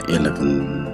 11.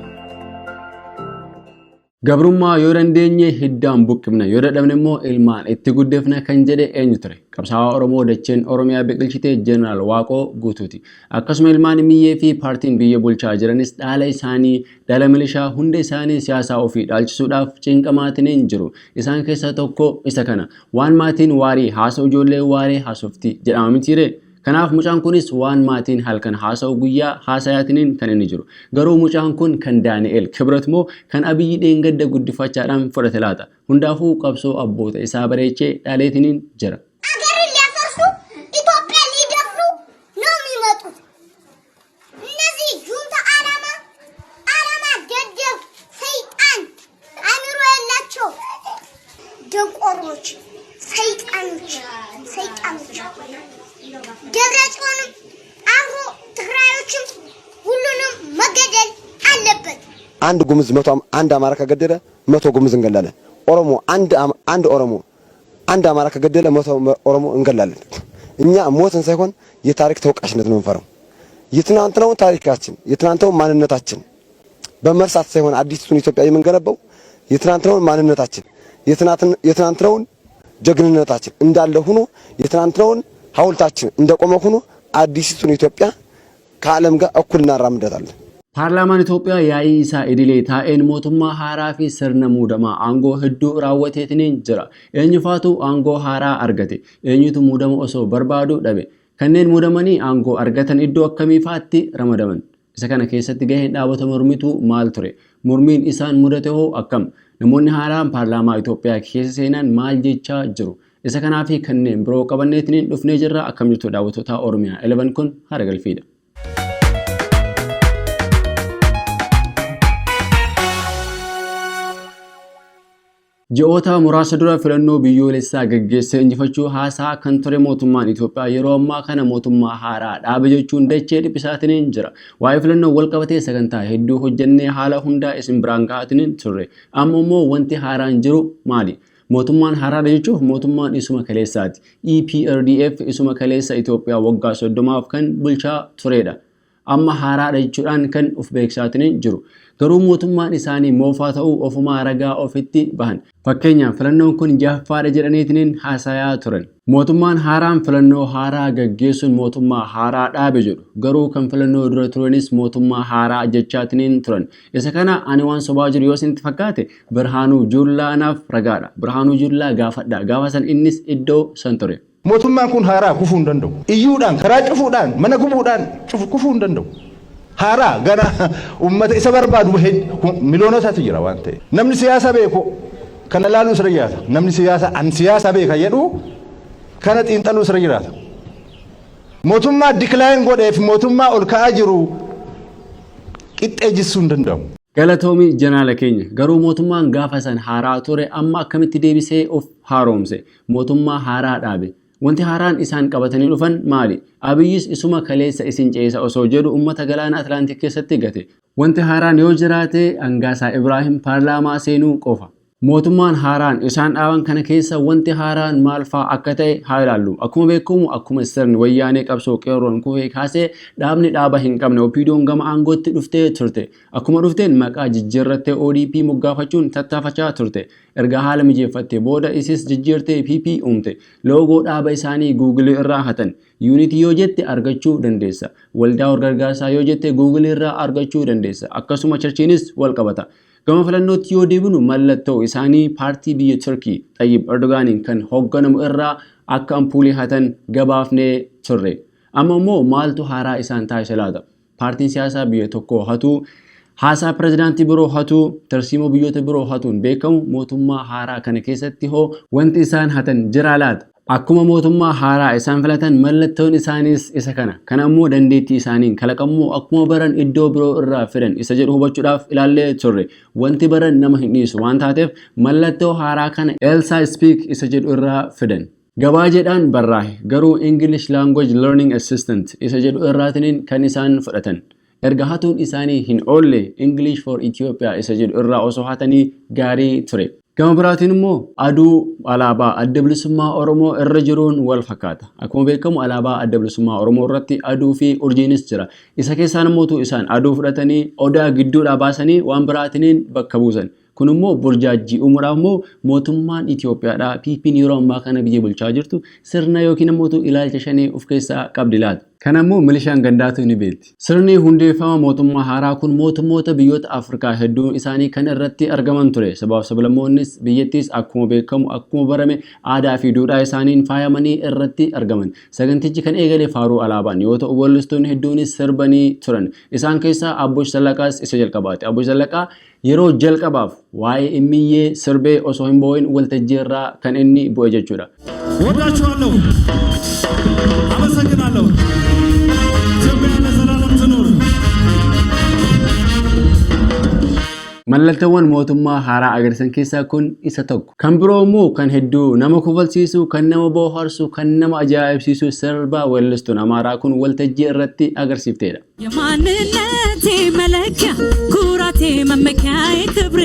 Gabrummaa yoo dandeenye hiddaan buqqifna, yoo dadhabne immoo ilmaan itti guddifna kan jedhe eenyu ture? Qabsaa'aa Oromoo dacheen Oromiyaa biqilchite Jeneraal Waaqoo Guutuuti. Akkasuma ilmaan Miyyee fi paartiin biyya bulchaa jiranis dhaala isaanii, dhala milishaa hunda isaanii siyaasaa ofii dhaalchisuudhaaf cinqamaatiniin jiru. Isaan keessaa tokko isa kana. Waan maatiin waarii haasa'u ijoollee waaree haasofti jedhama mitiiree? Kanaaf mucaan kunis waan maatiin halkan haasa'u guyyaa haasayaatiniin kan inni jiru. Garuu mucaan kun kan Daani'el Kibrat moo kan Abiyyi dheengadda guddifachaadhaan fudhate laata? Hundaafuu qabsoo abboota isaa bareechee dhaleetiniin jira. አገርን ሊያፈርሱ ኢትዮጵያ ሊደፍሩ ነው የሚመጡት። እነዚህ ጁንታ ዓላማ ዓላማ ደደብ ሰይጣን አእምሮ የላቸው ደንቆሮች፣ ሰይጣኖች፣ ሰይጣኖች ደብረ ጽዮንም አብሮ ትግራዮችም ሁሉንም መገደል አለበት። አንድ ጉምዝ 100፣ አንድ አማራ ከገደለ 100 ጉምዝ እንገላለን። ኦሮሞ አንድ ኦሮሞ አንድ አማራ ከገደለ 100 ኦሮሞ እንገላለን። እኛ ሞትን ሳይሆን የታሪክ ተወቃሽነት ነው የምንፈራው። የትናንትናውን ታሪካችን፣ የትናንትናውን ማንነታችን በመርሳት ሳይሆን አዲሱን ኢትዮጵያ የምንገነባው፣ የትናንትናውን ማንነታችን፣ የትናንትናውን ጀግንነታችን እንዳለ ሆኖ፣ የትናንትናውን ሐውልታችን እንደቆመ ሆኖ አዲሲቱን ኢትዮጵያ ከዓለም ጋር እኩል እናራምዳታለን። Paarlaamaan Itoophiyaa yaa'ii isaa idilee taa'een mootummaa haaraa fi sirna muudamaa aangoo hedduu raawwateetiniin jira. Eenyufaatu aangoo haaraa argate? Eenyutu muudama osoo barbaadu dhabe? Kanneen muudamanii aangoo argatan iddoo akkamiifaatti ramadaman? Isa kana keessatti gaheen dhaabota mormituu maal ture? Mormiin isaan mudate hoo akkam? Namoonni haaraan paarlaamaa Itoophiyaa keessa seenan maal jechaa jiru? Isa kanaa fi kanneen biroo qabanneetiniin dhufnee jirra. Akkam jirtu daawwattoota Oromiyaa 11? Kun haara galfiidha. Ji'oota muraasa dura filannoo biyyoolessaa gaggeessee injifachuu haasaa kan ture mootummaan Itoophiyaa yeroo ammaa kana mootummaa haaraa dhaabe jechuun dachee dhiphisaatiniin jira. Waa'ee filannoo wal qabatee sagantaa hedduu hojjennee haala hundaa isin biraan ga'aatiniin turre. Amma immoo wanti haaraan jiru maali? Mootummaan haaraadha jechuuf mootummaan isuma kaleessaati. EPRDF isuma kaleessa Itoophiyaa waggaa 30f kan bulchaa turedha. Amma haaraadha jechuudhaan kan of beeksisaatiniin jiru. Garuu mootummaan isaanii moofaa ta'uu ofumaa ragaa ofitti bahan. Fakkeenyaaf, filannoon kun jahaffaadha jedhaniitiniin haasayaa turan. Mootummaan haaraan filannoo haaraa gaggeessuun mootummaa haaraa dhaabe jedhu. Garuu kan filannoo dura turanis mootummaa haaraa jechaatiniin turan. Isa kana ani waan sobaa jiru yoo isinitti fakkaate, Birhaanuu Juullaa anaaf ragaadha. Birhaanuu Juullaa gaafadha. Gaafa san innis iddoo san ture. Mootummaan kun haaraa kufuu hin danda'u. Iyyuudhaan, karaa cufuudhaan, mana gubuudhaan kufuu hin danda'u. Haaraa gara uummata isa barbaadu miloonotaatu jira waan ta'eef. Namni siyaasa beeku kana laaluu isra jiraata. Namni siyaasa an siyaasa beeka jedhu kana xiinxaluu isra jiraata. Mootummaa decline godheef mootummaa ol ka'aa jiru qixxee jissuu hin danda'amu. Galatoomi jeneraala keenya. Garuu mootummaan gaafa san haaraa ture amma akkamitti deebisee of haaromse? Mootummaa haaraa dhaabe. Wanti haaraan isaan qabatanii dhufan maali? Abiyyis isuma kaleessa isin ceesa osoo jedhu uummata galaana Atlaantik keessatti gate. Wanti haaraan yoo jiraate Angaasaa Ibraahim paarlaamaa seenuu qofa. Mootummaan haaraan isaan dhaaban kana keessa wanti haaraan maal fa'aa akka ta'e haa ilaallu. Akkuma beekamu, akkuma sirni Wayyaanee qabsoo qeerroon kufee kaasee dhaabni dhaaba hin qabne OPDOn gama aangootti dhuftee turte. Akkuma dhufteen maqaa jijjiirrattee ODP moggaafachuun tattaafachaa turte. Erga haala mijeeffattee booda isis jijjiirtee PP uumte. Loogoo dhaaba isaanii Google irraa hatan. Unity yoo jette argachuu dandeessa. Waldaa gargaarsaa yoo jette Google irraa argachuu dandeessa. Akkasuma churchiinis wal qabata. Gama filannootti yoo deebinu, mallattoo isaanii paartii biyya Turkii Xayyib Erdogaaniin kan hoogganamu irraa akka ampuulii hatan gabaafnee turre. Amma immoo maaltu haaraa isaan taasise laata? Paartiin siyaasaa biyya tokkoo hatuu, haasaa pirezidaantii biroo hatuu, tarsiimoo biyyoota biroo hatuun beekamu mootummaa haaraa kana keessatti hoo wanti isaan hatan jira laata? Akkuma mootummaa haaraa isaan filatan mallattoon isaaniis isa kana. Kana immoo dandeettii isaaniin kalaqammoo akkuma baran iddoo biroo irraa fidan isa jedhu hubachuudhaaf ilaallee turre. Wanti baran nama hin dhiisu waan taateef mallattoo haaraa kana Elsa Speak isa jedhu irraa fidan. Gabaajeedhaan barraahe, garuu English Language Learning Assistant isa jedhu irraatiniin kan isaan fudhatan. Erga hatuun isaanii hin oolle English for Ethiopia isa jedhu irraa osoo hatanii gaarii ture. Gama biraatiin immoo aduu alaabaa Adda Bilisummaa Oromoo irra jiruun wal fakkaata. Akkuma beekamu alaabaa Adda Bilisummaa Oromoo irratti aduu fi urjiinis jira. Isa keessaan immoo isaan aduu fudhatanii odaa gidduudhaa baasanii waan biraatiniin bakka buusan. Kun immoo burjaajjii uumuudhaaf immoo mootummaan Itoophiyaadhaa PP'n yeroo ammaa kana biyya bulchaa jirtu sirna yookiin immoo ilaalcha shanee of keessaa qabdi laata. Kana immoo milishaan gandaatu ni beekti. Sirni hundeeffama mootummaa haaraa kun mootummoota biyyoota Afrikaa hedduun isaanii kan irratti argaman ture. Sabaaf sablammoonnis biyyattis akkuma beekamu akkuma barame aadaa fi duudhaa isaaniin faayamanii irratti argaman. Sagantichi kan eegale faaruu alaabaan yoo ta'u weellistoonni hedduunis sirbanii turan. Isaan keessaa Abbush Zallaqaas isa jalqabaati. Abbush Zallaqaa yeroo jalqabaaf waa'ee Immiyyee sirbee osoo hin boo'in waltajjii irraa kan inni bu'e jechuudha. ወዳችኋለሁ። አመሰግናለሁ። ኢትዮጵያ ለዘላለም ትኑር። Mallattoowwan mootummaa haaraa agarsiisan keessaa kun isa tokko. Kan biroo immoo kan hedduu nama kofalsiisu, kan nama bohaarsu, kan nama ajaa'ibsiisu sirba weellistuun Amaaraa kun waltajjii irratti agarsiiftedha. የማንነቴ መለኪያ ኩራቴ መመኪያዬ ክብሬ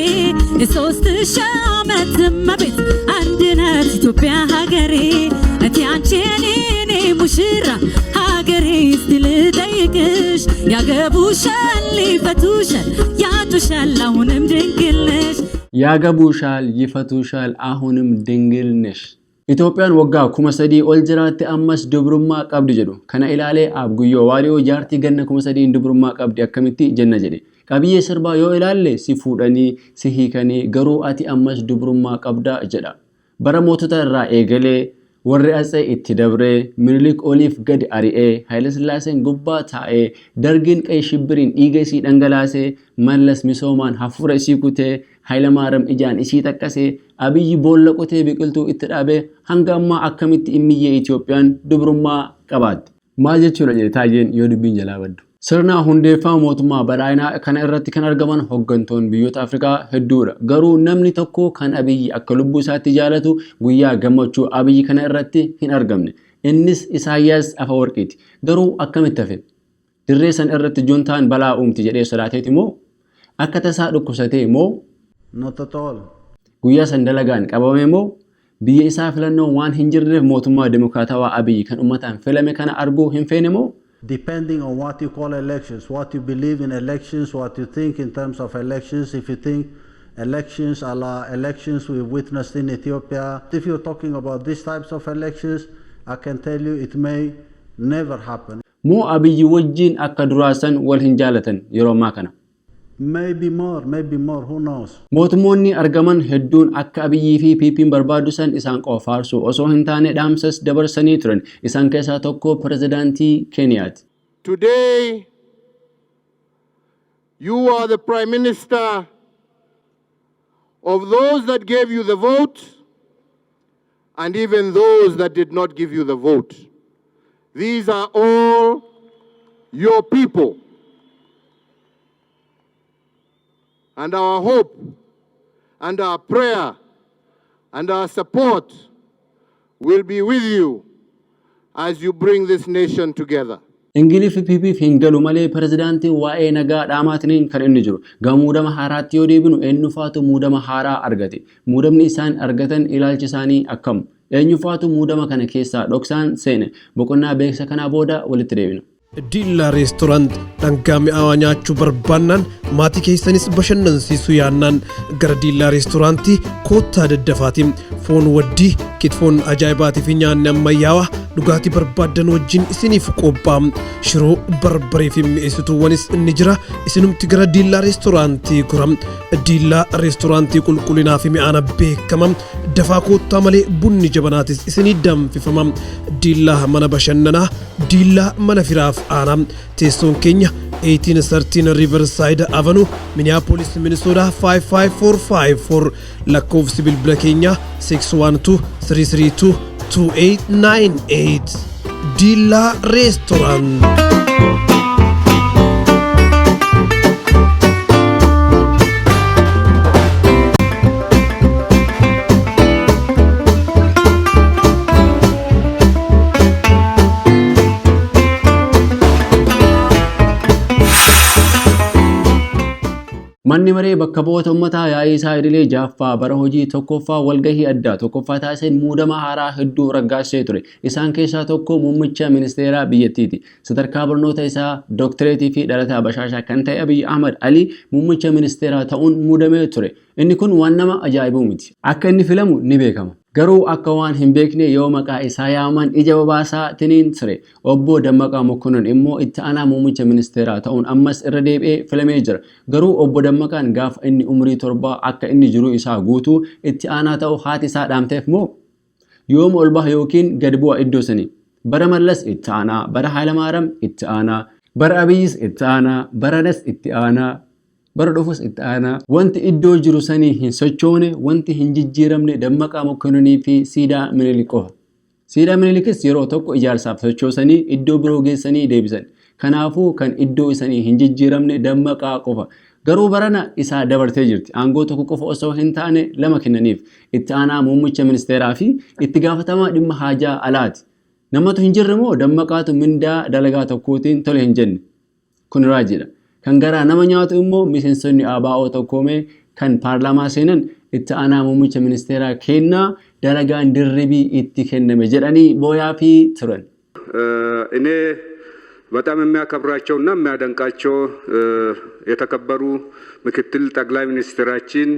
የሶስት ሺህ ዓመት እመቤት አንድነት ኢትዮጵያ ሀገሬ እቲ አንቺ የኔ እኔ ሙሽራ ሀገሬ እስቲ ልጠይቅሽ ያገቡሻል ይፈቱሻል ያጡሻል አሁንም ድንግል ነሽ። ያገቡሻል ይፈቱሻል አሁንም ድንግል ነሽ። Itoophiyaan waggaa 3000 ol jiraatte ammas dubrummaa qabdi jedhu. Kana ilaalee Abguyyoo Waariyoo jaartii ganna 3000 dubrummaa qabdi akkamitti jenna jedhe. Qabiyyee sirbaa yoo ilaalle si fuudhanii si hiikanii garuu ati ammas dubrummaa qabda jedha. Bara mootota irraa eegalee warri Atsee itti dabree Minilik oliif gadi ari'ee Hayilasillaaseen gubbaa taa'ee Dargiin qe'ee shibbiriin dhiiga isii dhangalaasee Mallas misoomaan hafuura isii kutee Hayilamaariyaam ijaan isii xaqqasee Abiyyi boolla qotee biqiltuu itti dhaabee hanga ammaa akkamitti Immiyyee Itoophiyaan dubrummaa qabaatte. Maal jechuudha jedhe Taayyeen yoo dubbiin jalaa baddu. Sirna hundeeffama mootummaa badhaadhinaa kana irratti kan argaman hooggantoonni biyyoota Afrikaa hedduudha. Garuu namni tokko kan Abiyyi akka lubbuu isaatti jaalatu guyyaa gammachuu Abiyyi kana irratti hin argamne. Innis Isaayyaas Afawarqiiti. Garuu akkamitti hafe? Dirree san irratti juntaan balaa uumti jedhee sodaateeti moo? Akka tasaa dhukkubsatee moo? Not at all. Guyyaa san dalagaan qabame moo? Biyya isaa filannoon waan hin jirreef mootummaa dimokiraatawaa Abiyyi kan uummataan filame kana arguu hin feene moo? Depending on what you call elections, what you believe in elections, what you think in terms of elections, if you think elections a la elections we witnessed in Ethiopia, if you're talking about these types of elections, I can tell you it may never happen. Moo Abiyyi wajjin akka duraa san wal hin jaalatan yeroo ammaa kana? Maybe more, maybe more, who knows? Mootummoonni argaman hedduun akka Abiyyii fi PP'n barbaadu san isaan qofa faarsuu osoo hin taane dhaamsas dabarsanii turan. Isaan keessaa tokko pirezidaantii Keeniyaati. Today, you are the Prime Minister of those that gave you the vote and even those that did not give you the vote. These are all your people. And our hope and our prayer and our support will be with you as you bring this nation together. Ingiliffi PP'f hin galu malee pirezidaantiin waa'ee nagaa dhaamaatiniin kan inni jiru. Gama muudama haaraatti yoo deebinu eenyufaatu muudama haaraa argate? Muudamni isaan argatan ilaalchi isaanii akkam? Eenyufaatu muudama kana keessaa dhoksaan seene? Boqonnaa beeksisa kanaa booda walitti deebina. Diillaa Restaurant dhangaa mi'aawaa nyaachuu barbaannaan maatii keessanis bashannansiisuu yaannaan gara Diillaa Restaurantii koottaa daddafaatiin foon waddii kitfoon ajaa'ibaatii fi nyaanni ammayyaawaa dhugaatii barbaaddan wajjin isiniif qophaa'a. Shiroo barbaree fi mi'eessituuwwanis ni jira. Isinumti gara Diillaa Restaurantii gora. Diillaa Restaurantii qulqullinaa fi mi'aana beekama. Dafaa koottaa malee bunni jabanaatis isinii danfifama. Diillaa mana bashannanaa, Diillaa mana firaaf aanaa. Teessoon keenya 1813 Riverside Avenue, Minneapolis, Minnesota 55454. Lakkoofsi bilbila keenyaa 612 332 2898. Diillaa Restaurant. Manni maree bakka bu'oota uummataa yaa'ii isaa idilee 6ffaa bara hojii 1ffaa walgahii addaa 1ffaa taasiseen muudama haaraa hedduu raggaasisee ture. Isaan keessaa tokko muummicha ministeeraa biyyattiiti. Sadarkaa barnoota isaa dooktireetii fi dhalataa Bashaashaa kan ta'e Abiy Ahmad Alii muummicha ministeeraa ta'uun muudamee ture. Inni kun waan nama ajaa'ibuu miti. Akka inni filamu ni beekama. Garuu akka waan hin beekne yoo maqaa isaa yaaman ija babaasaa tiniin ture. Obbo Dammaqaa Mokkonnon immoo itti aanaa muummicha ministeeraa ta'uun ammas irra deebi'ee filamee jira. Garuu Obbo Dammaqaan gaafa inni umurii torbaa akka inni jiruu isaa guutuu itti aanaa ta'u haati isaa dhaamteef moo? Yoom ol baha yookiin gad bu'a iddoo sanii? Bara Mallas itti aanaa, bara Haayilamaaram itti aanaa, bara Abiyyis itti aanaa, baranas itti aanaa, bara dhufus itti aanaa. Wanti iddoo jiru sanii hin sochoone, wanti hin jijjiiramne Dammaqaa Mokkonnonii fi Siidaa Minilik qofa. Siidaa Minilikis yeroo tokko ijaarsaaf sochoosanii iddoo biroo geessanii deebisan. Kanaafuu kan iddoo isanii hin jijjiiramne Dammaqaa qofa. Garuu barana isaa dabartee jirti. Aangoo tokko qofa osoo hin taane lama kennaniif. Itti aanaa muummicha ministeeraa fi itti gaafatamaa dhimma haajaa alaati. Namatu hin jirre moo Dammaqaatu mindaa dalagaa tokkootiin tole hin jenne? Kun raajiidha. Kan garaa nama nyaatu immoo miseensonni ABO tokkoomee kan paarlaamaa seenan itti aanaa muummicha ministeeraa keennaa dalagaan dirribii itti kenname jedhanii booyaafii turan. እኔ በጣም የሚያከብራቸውና የሚያደንቃቸው የተከበሩ ምክትል ጠቅላይ ሚኒስትራችን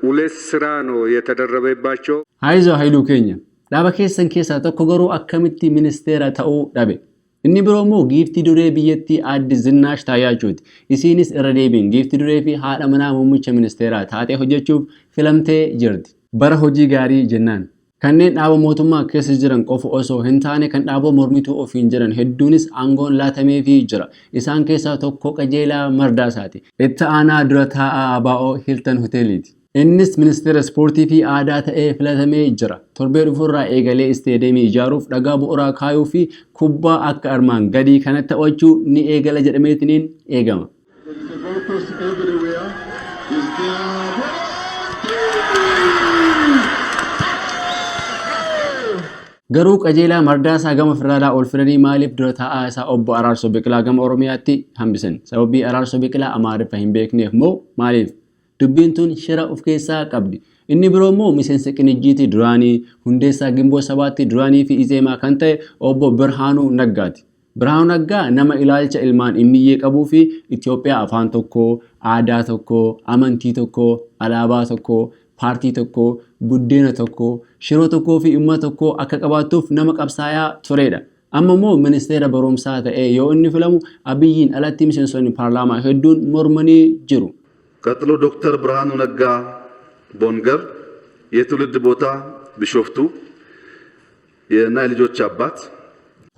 ሁለት ስራ ነው የተደረበባቸው። Hayizoo Hayiluu keenya. Dhaaba keessan keessaa tokko garuu akkamitti ministeera ta'uu dhabe? Inni biroo immoo giiftii duree biyyattii Aadde Zinnaash Taayyaachuuti. Isiinis irra deebiin giiftii duree fi haadha manaa muummicha ministeeraa taatee hojjechuuf filamtee jirti. Bara hojii gaarii jennaan. Kanneen dhaaba mootummaa keessa jiran qofa osoo hin taane kan dhaaba mormituu ofiin jiran hedduunis aangoon laatameefii jira. Isaan keessaa tokko Qajeelaa Mardaasaati. Itti aanaa dura taa'aa ABO Hilton Hoteeliiti. Innis ministeera ispoortii fi aadaa ta'ee filatamee jira. Torbee dhufurraa eegalee isteediyeemii ijaaruuf dhagaa bu'uuraa kaayuu fi kubbaa akka armaan gadii kanatti taphachuu ni eegala jedhameetiniin eegama. There is a goalpost everywhere. Is there? Garuu Qajeelaa Mardaasaa gama federaalaa ol fidanii maaliif dura taa'aa isaa obbo Araarsoo Biqilaa gama Oromiyaatti hambisan? Sababii Araarsoo Biqilaa Amaariffa hin beekneef moo maaliif? Dubbiin tun shira of keessaa qabdi. Inni biroo immoo miseensa Qinijjiitii duraanii, hundeessaa Gimboo Sabaatti duraanii fi Izeemaa kan ta'e obbo Birhaanuu Naggaati. Birhaanuu Naggaa nama ilaalcha ilmaan immiyyee qabuu fi Itoophiyaa afaan tokkoo, aadaa tokkoo, amantii tokkoo, alaabaa tokkoo, paartii tokkoo, buddeena tokkoo, shiroo tokkoo fi uummata tokkoo akka qabaattuuf nama qabsaayaa turedha. Amma immoo ministeera barumsaa ta'ee yoo inni filamu Abiyyiin alatti miseensonni paarlaamaa hedduun mormanii jiru. ቀጥሎ ዶክተር ብርሃኑ ነጋ ቦንገር የትውልድ ቦታ ቢሾፍቱ የና የልጆች አባት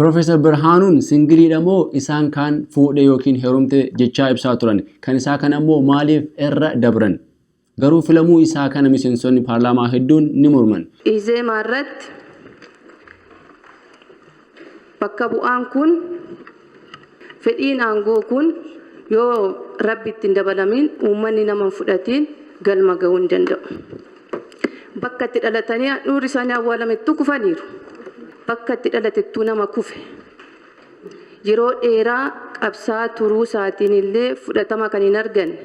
Profeesar Birhaanuun singiliidha moo isaan kaan fuudhe yookiin heerumte jechaa ibsaa turan. Kan isaa kana immoo maaliif irra dabran? Garuu filamuu isaa kana miseensonni paarlaamaa hedduun ni morman. Izeemaa irratti bakka bu'aan kun fedhiin aangoo kun yoo rabbi itti hin dabalamin uummanni nama hin fudhatiin galma ga'uu hin danda'u. Bakka itti dhalatanii handhuurri isaanii awwaalamettuu kufaniiru. Bakka itti dhalatettuu nama kufe. Yeroo dheeraa qabsaa turuu isaatiin illee fudhatama kan hin arganne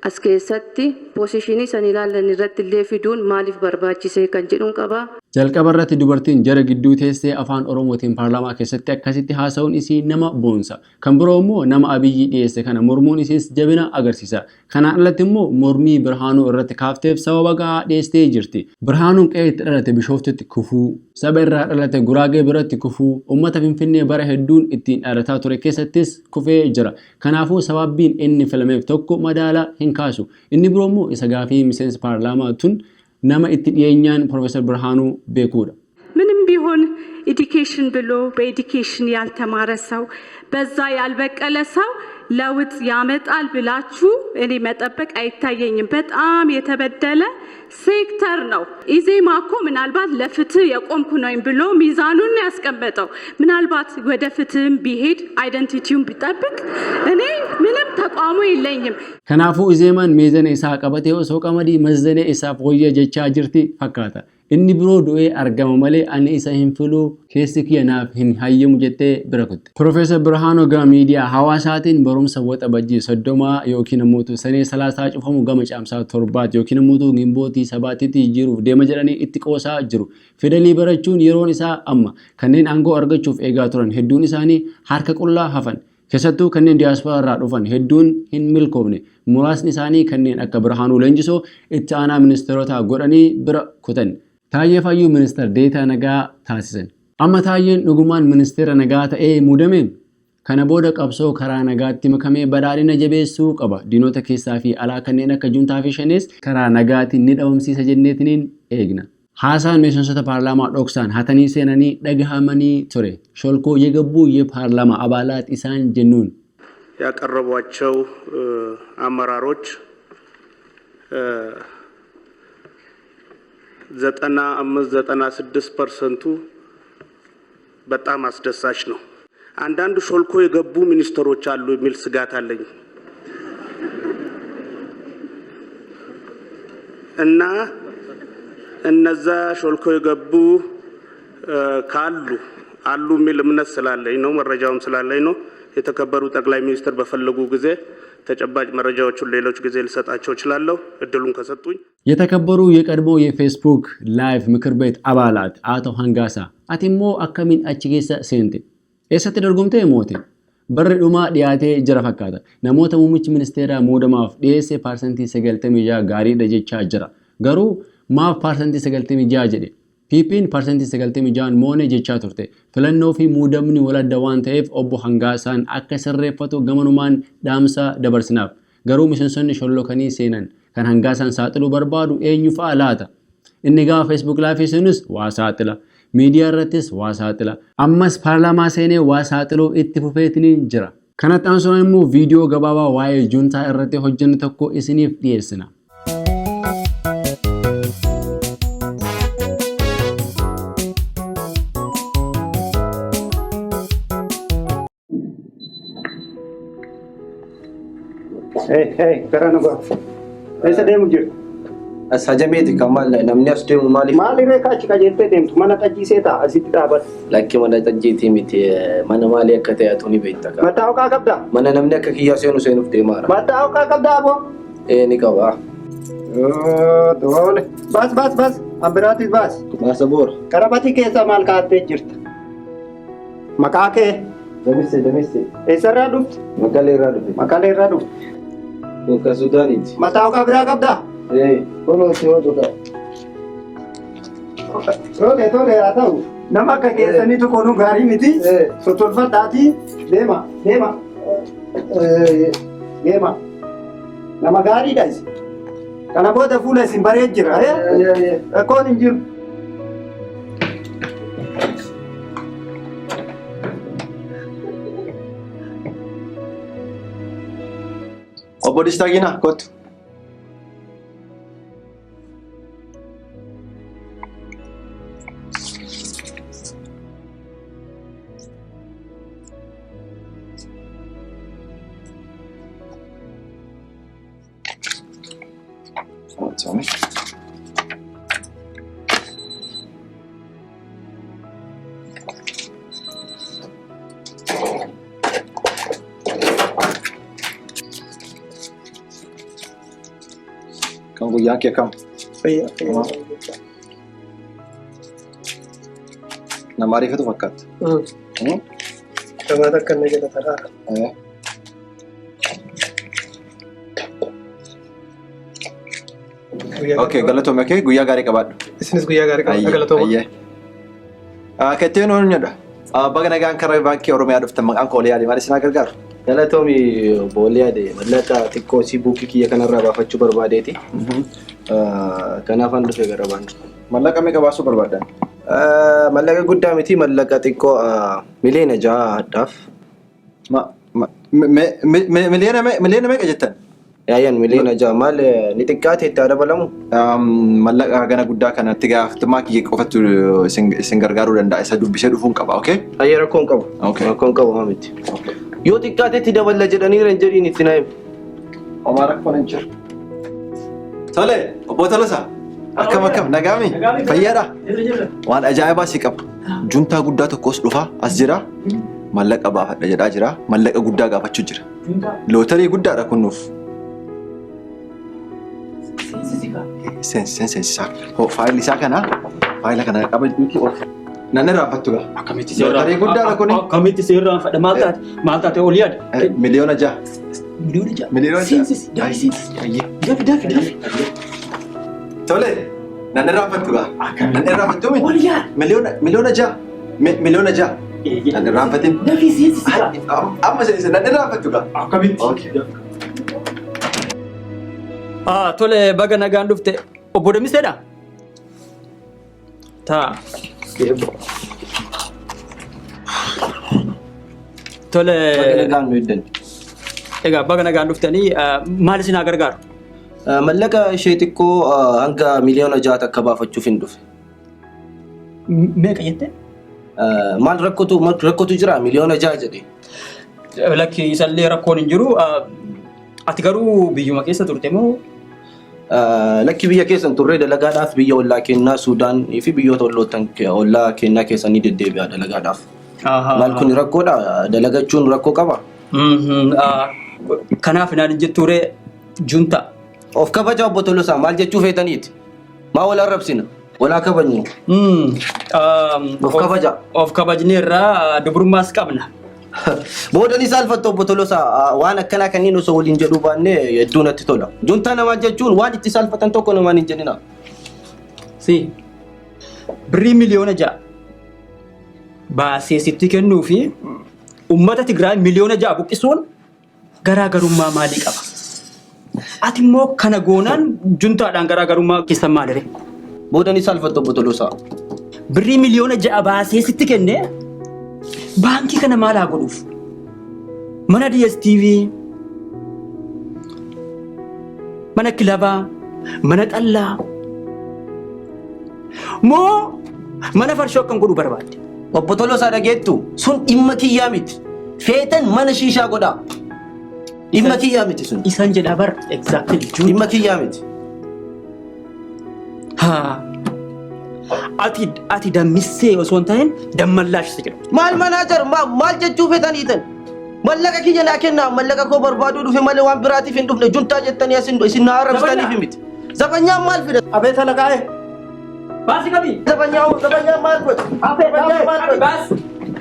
as keessatti poosishinii san ilaalan irratti illee fiduun maaliif barbaachisee kan jedhuun qaba. Jalqaba irratti dubartiin jara gidduu teessee afaan Oromootiin paarlaamaa keessatti akkasitti haasa'uun isii nama boonsa. Kan biroo immoo nama Abiyyi dhiyeesse kana mormuun isiis jabina agarsiisa. Kanaan alatti immoo mormii Birhaanuu irratti kaafteef sababa gahaa dhiyeessitee jirti. Birhaanuun qe'ee itti dhalate Bishooftutti kufuu, saba irraa dhalate Guraagee biratti kufuu, uummata Finfinnee bara hedduun ittiin dhaadataa ture keessattis kufee jira. Kanaafuu sababbiin inni filameef tokko madaala hin kaasu. Inni biroo immoo isa gaafii miseensa paarlaamaa tun nama itti dhiyeenyaan Profeesar Birhaanuu beekuudha. ምንም ቢሆን ኤዱኬሽን ብሎ በኤዱኬሽን ያልተማረ ሰው በዛ ያልበቀለ ሰው ለውጥ ያመጣል ብላችሁ እኔ መጠበቅ አይታየኝም። በጣም የተበደለ ሴክተር ነው። ኢዜማ እኮ ምናልባት ለፍትህ የቆምኩ ነኝ ብሎ ሚዛኑን ነው ያስቀመጠው። ምናልባት ወደ ፍትህም ቢሄድ አይደንቲቲውን ቢጠብቅ እኔ ምንም ተቃውሞ የለኝም። Kanaafuu Izeemaan meezana isaa qabatee osoo qamadii mazzanee isaaf wayya jechaa jirti fakkaata. Inni biroo du'ee argama malee ani isa hin filuu keessi kiyya naaf hin hayyamu jettee bira kutte. Profeesar Birhaanuu gama miidiyaa hawaasaatiin barumsa Waxabajjii 30 yookiin ammoo Sanee 30 cufamu gama Caamsaa 7tti yookiin ammoo Gimbootii 7tti jijjiiruuf deema jedhanii itti qoosaa jiru. Fidalii barachuun yeroon isaa amma. Kanneen aangoo argachuuf eegaa turan hedduun isaanii harka qullaa hafan. Keessattuu kanneen diyaasporaa irraa dhufan hedduun hin milkoofne. Muraasni isaanii kanneen akka Birhaanuu Leenjisoo itti aanaa ministeerotaa godhanii bira kutan. Taayyee Fayyuu ministeer deetaa nagaa taasisan. Amma Taayyeen dhugumaan ministeera nagaa ta'ee muudame? Kana booda qabsoo karaa nagaatti makamee badhaadhina jabeessuu qaba. Diinota keessaa fi alaa kanneen akka Juntaa fi Shanees karaa nagaatiin ni dhabamsiisa jenneetiniin eegna. Haasaan miseensota paarlaamaa dhoksaan hatanii seenanii dhagahamanii ture. ሾልኮ የገቡ የፓርላማ አባላት isaan jennuun. ያቀረቧቸው አመራሮች 95 96 ፐርሰንቱ በጣም አስደሳች ነው። አንዳንድ ሾልኮ የገቡ ሚኒስትሮች አሉ የሚል ስጋት አለኝ እና እነዛ ሾልኮ የገቡ ካሉ አሉ የሚል እምነት ስላለኝ ነው፣ መረጃውም ስላለኝ ነው። የተከበሩ ጠቅላይ ሚኒስትር በፈለጉ ጊዜ ተጨባጭ መረጃዎቹን ሌሎች ጊዜ ልሰጣቸው እችላለሁ እድሉን ከሰጡኝ። የተከበሩ የቀድሞ የፌስቡክ live ምክር ቤት አባላት አቶ Hangaasa, ati immoo akkamiin achi keessa seente? Eessatti dorgomtee moote? Barri dhumaa dhiyaatee jira fakkaata. Namoota muummichi ministeeraa muudamaaf dhiyeesse 96% gaariidha jechaa jira. Garuu maaf 96% jedhe? PP'n 96% moone jechaa turte. Filannoo fi muudamni waladda waan ta'eef obbo Hangaasaan akka sirreeffatu gamanumaan dhaamsa dabarsinaaf. Garuu miseensonni shollokanii seenan kan Hangaasaan saaxiluu barbaadu eenyu fa'a laata? Inni gaafa Facebook live seenus waa saaxila. Miidiyaa irrattis waa saaxila. Ammas paarlaamaa seenee waa saaxiluu itti fufeetiniin jira. Kanatti aansuun immoo viidiyoo gabaabaa waa'ee juntaa irratti hojjennu tokko isiniif dhiyeessina. Hey, hey, gara nu ga'a. Eessa deemu jirtu? As hajameeti kan maal namni as deemu maaliif? Maal irree kaachi qajeeltee deemtu? Mana xajjii seetaa asitti dhaabata. Lakki, mana xajjiitii miti, mana maalii akka ta'e atu ni beekta. Mattaawqaa qabdaa? Mana namni akka kiyyaa seenu seenuuf deemaara. Mattaawqaa qabdaa aboo? Ee, ni qaba. Tole. Baas, baas, baas. Ambiraatis baas. Baasa boora. Qarabatii keessa maal kaa'attee jirta? Maqaa kee? Damisse, Damisse. Eessarraa dhufte? Maqalee irraa dhufe. Maqalee irraa dhufte. Kun Sudaaniiti. Mattaawqaa biraa qabdaa? Ee, kunoo si hojii qaba. Tole, tole, haa ta'u. Nama akka keessanii tokko nu gaarii miti. Sotolfadhaatii deema, deema. Deema. Nama gaariidha isin. Kana booda fuula isin baree jira. Rakkoon hin jiru. Obbo Distaa Ginaa, kottu. Sorry. Kan guyyaan kee kam? Fayyaa. Nama ariifatu fakkaata. Gabaata akka inni jedha taraara. Okay, galatoome kee, guyyaa gaarii qabaadhu. Isinis guyyaa gaarii qabaadhu, galatooma. Ketteen oolnyadha. Baga nagaan karaa baankii Oromiyaa dhuftan, maqaan koo Oliyaadhi, maal isin gargaaru? Galatoomi obbo Oliyaadhe, mallaqa xiqqoo si buukii kiyya kanarraa baafachuu barbaadeeti. Kanaafan dhufe gara baankii. Mallaqa meeqa baasuu barbaaddan? Mallaqa guddaa miti, mallaqa xiqqoo 6 miliyoona addaaf. Miliyoona meeqa jettan? Yaayyan, 6 miliyoona maal ni xiqqaate, itti haa dabalamu? Mallaqa gana guddaa kanatti gaafatamummaa kiyya qofatu isin gargaaruu danda'a. Isa dubbisee dhufuun qaba, okay? Ayyee, rakkoon qabu. Rakkoon qabu miti. Yoo xiqqaate itti daballa jedhanii hin jedhiin, itti na himi. Homaa rakkoon hin jiru. Tole, obbo Tolosaa. Akkam akkam nagaami? Fayyaadha? Waan ajaa'ibaa si qaba. Juntaa guddaa tokkos dhufa as jira. Mallaqa baafadha jedhaa jira. Mallaqa guddaa gaafachuu jira. Lootarii guddaadha kun nuuf. Seensisaa. Faayilli isaa kana faayila kana qabadhuuti of. Nan irraanfattu gaa. Akkamitti Lootarii guddaadha kuni. Akkamitti si irraanfadha? Maal taate? Maal taate ol yaada? 6,000,000. 6,000,000. 6,000,000. Seensisi. Dafi seensisi. Dafi dafi dafi. Tole. Nan irraanfattu gaa. Nan irraanfattu mi? Ol yaada. 6,000,000. 6,000,000. Nan irraanfatin. Dafi seensisi. Amma seensi nan irraanfattu gaa. Akkamitti? Tole baga nagaan dhufte. Obbo Damiseedha? Taa. Tole. Baga nagaan nu iddan. Egaa baga nagaan dhuftanii maal isin haa gargaaru? Mallaqa ishee xiqqoo hanga 6,000,000 takka baafachuuf hin dhufe. Meeqa jette? Maal rakkotu jira 6,000,000 jedhe. Lakki isallee rakkoon hin jiru. Ati garuu biyyuma keessa turte moo? Lakki biyya keessa hin turre dalagaadhaaf biyya ollaa kennaa Suudaan fi biyyoota ollaa kennaa keessa ni deddeebi'a dalagaadhaaf. Maal kun rakkoodha? Dalagachuun rakkoo qaba? Kanaaf naan hin jettu ree junta. Of kabaja obbo Tolosaa maal jechuu feetaniiti? Maa wal arrabsina? Walaa kabajnu. Of kabaja. Of kabajneerra dubrummaas qabna. Booda ni saalfattu obbo Tolosaa waan akkanaa kanneen osoo waliin jedhuu baannee hedduu natti tola. Juntaa namaa jechuun waan itti saalfatan tokko namaan hin jedhina. Si. Birrii 6,000,000 baasee sitti kennuu fi uummata Tigraay 6,000,000 buqqisuun garaagarummaa maalii qaba? Ati immoo kana goonaan juntaadhaan garaagarummaa keessan maalire? Booda ni saalfattu obbo Tolosaa. Birrii 6,000,000 baasee sitti kennee baankii kana maal haa godhuuf? Mana DSTV, mana kilabaa, mana xallaa, moo mana farshoo akkan godhu barbaadde? Obbo Tolosaa dhageettu sun dhimma kiyyaa miti. Feetan mana shiishaa godhaa. Dhimma kiyyaa miti sun. Isan jedhaa bar exactly. Dhimma kiyyaa miti. Haa. Ati dammissee osoo hin ta'in dammallaash si jedhu. Maal manaajar maal jechuu feetaniitan? Mallaqa kiyya naa kennaa mallaqa koo barbaaduu dhufe malee waan biraatiif hin dhufne juntaa jettanii asin isin na arrabsitaniif miti. Zabanyaan maal fida? Abeet alaqaa'e. Baasi qabi. Zabanyaan maal godha? Zabanyaan maal godha? Baasi.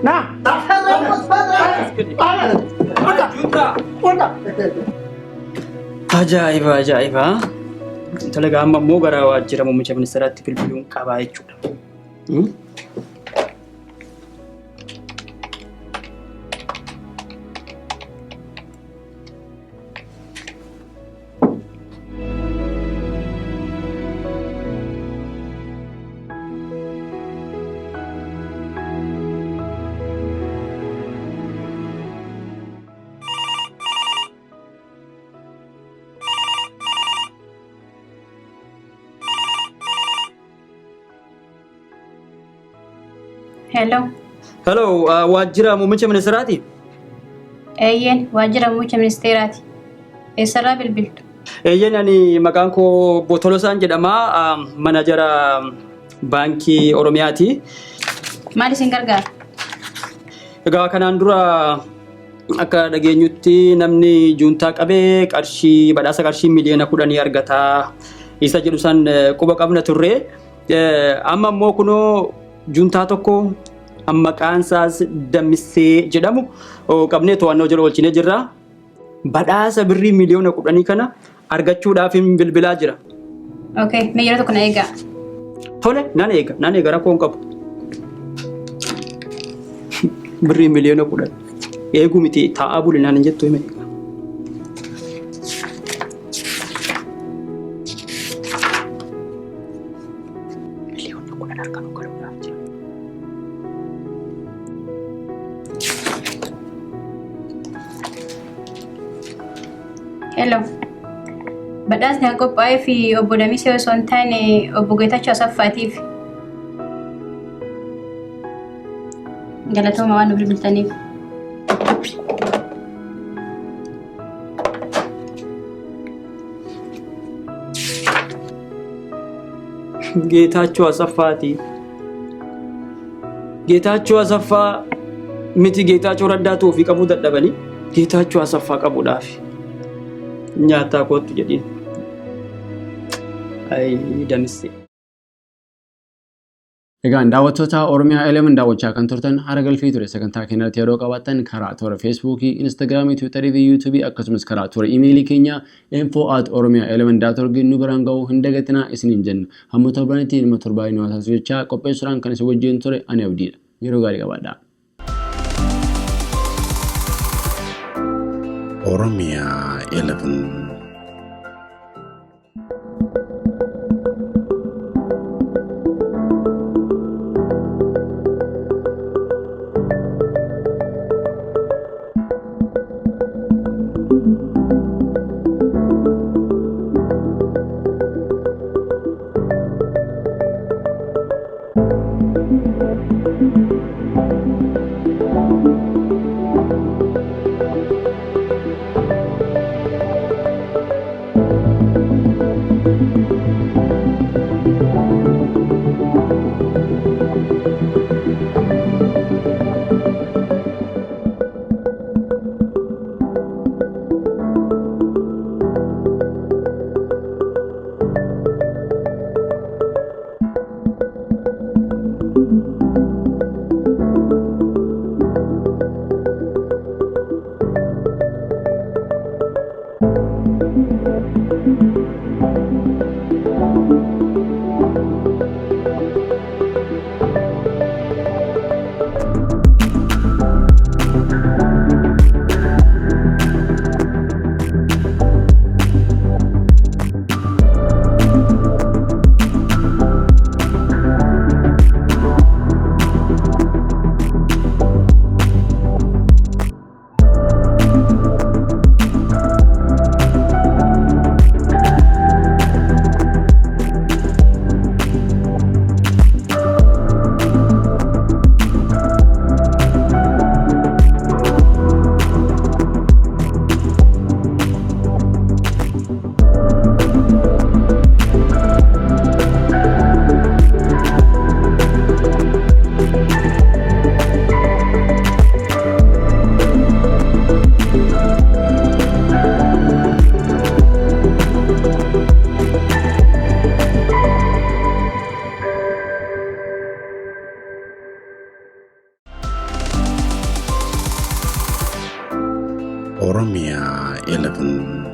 Na. Ajaa'iba ajaa'iba. Tole egaa amma immoo gara waajjira muummicha ministeeraatti bilbiluun qabaa jechuudha. Hello. Hello, waajjira muummicha ministeeraati? Eeyyeen, waajjira muummicha ministeeraati. Eessarraa bilbiltu? Eeyyeen, ani maqaan koo Obbo Tolosaan jedhama. Manajara Baankii Oromiyaati. Maal isin gargaara? Egaa kanaan dura akka dhageenyutti namni juuntaa qabee qarshii badhaasa qarshii 10,000,000 argata isa jedhu san quba qabna turre. Amma immoo kunoo juuntaa tokko maqaan isaas Dammissee jedhamu qabnee to'annoo jala oolchinee jirra. Badhaasa birrii 10,000,000 kana argachuudhaaf hin bilbilaa jira. Okay, mee yeroo tokko na eegaa. Tole, nan eega, nan eega rakkoo hin qabu. Birrii 10,000,000 eeguu miti taa'aa buli naan hin jettu hime. 10,000,000 harka nu galuudhaaf jira. Hello. Badhaasni kan qophaa'ee fi obbo Damisee osoo hin taane obbo Geetachoo Asaffaatiif. Galatooma waan nu bilbiltaniif. Geetaachoo Asaffaati. Geetaachoo Asaffaa miti Geetaachoo Raddaatu ofii qabuu dadhabanii Geetaachoo Asaffaa qabuudhaaf nyaataa kootu jedhiin. Ayi Damissee. Egaan daawwattoota Oromiyaa 11 daawwachaa kan turtan hara galfii ture. Sagantaa keenyatti yeroo qabaattan karaa toora Feesbuukii, Instagiraamii, Tiwiitarii fi Yuutuubii akkasumas karaa toora iimeelii keenya info@oromia11.org nu biraan ga'uu hin dagatinaa isiniin jenna. Hamma torbanitti ilma torbaa inni taasisu jechaa qopheessuudhaan kan isin wajjin ture ani Abdiidha. Yeroo gaarii qabaadhaa. Oromia 11. Oromia 11.